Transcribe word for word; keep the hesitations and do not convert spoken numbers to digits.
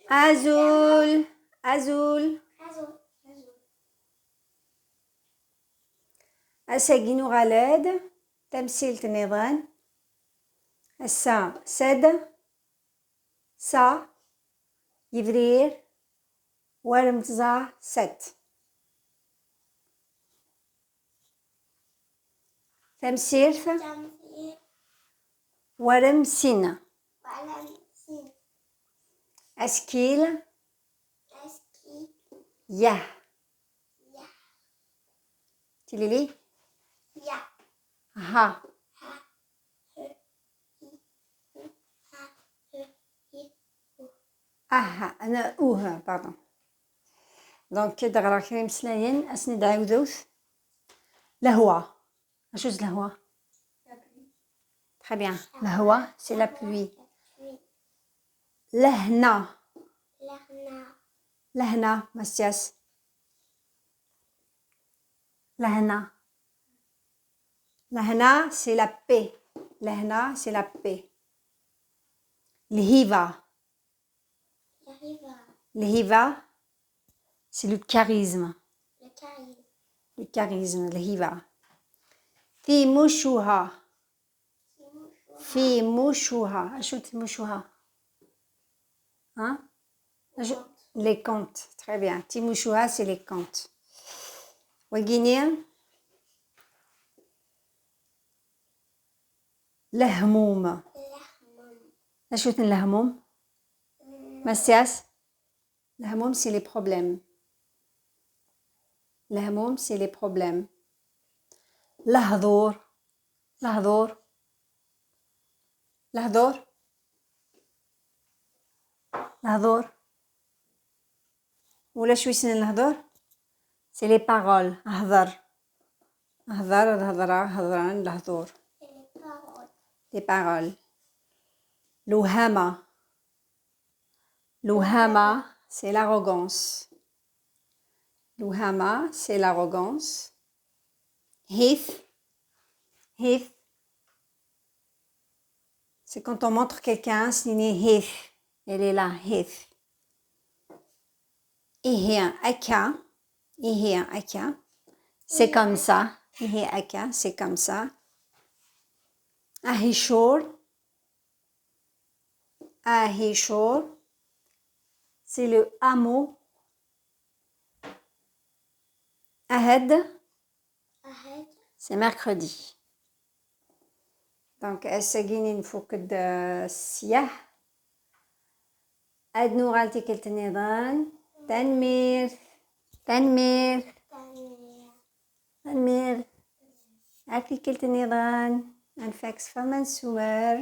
Azul, azul. Azul, azul. Ass-agi nuɣal-d tamsirt nniḍen. Ass-a, sed, sa, yebrir, war mtẓa, set. Tamsirt. Tamsirt. Warem sin. Warem sin. Askil. Askil. Yah. Yah. Tilili. Yah. Ha. Ha. He. Hi. Ha. He. Hi. Uh. Aha, ana uh, pardon. Donc, ad ɣreɣ kra imeslayen, ad sen-id-ɛiwdut. Lehwa. Acu d lehwa? Très bien. Lehwa, c'est la pluie. Lehna. Lehna. Lehna, Mathias. Lehna. Lehna, c'est la paix. Lehna, c'est la paix. Lhiba. Lhiba. Lhiba, c'est le charisme. Le charisme. Le charisme, lhiba. Timucuha. Timucuha. Acu timucuha? Hein? Acu? Les contes. Très bien. Timucuha, c'est les contes. Wagini. Lehmum. Lehmum. Acu-ten lehmum? Mathias? Lehmum, c'est les problèmes. Lehmum, c'est les problèmes. Lehdur. Lehdur. Lehdur. Lehdur. Ulac wi ssnen lehdur? C'est les paroles. Hder. Hder, ad hedreɣ, hedren, lehdur. Les paroles. Lewhama. Lewhama, c'est l'arrogance. Lewhama, c'est l'arrogance. Hith. Hith. C'est quand on montre quelqu'un, c'est hith. Elle est là, hith. Ihi akka. Ihi akka. C'est comme ça. Ihi akka, c'est comme ça. Ahicur. Ahicur. C'est le hameau. Ahad. C'est mercredi. Donc, ass-agi nfuk-d, euh, sya. Ad nuɣal tikkelt nniḍen. Tanemmirt. Tanemmirt. Tanemmirt. Ar tikkelt nniḍen. Ad nfak s fama n ssumar.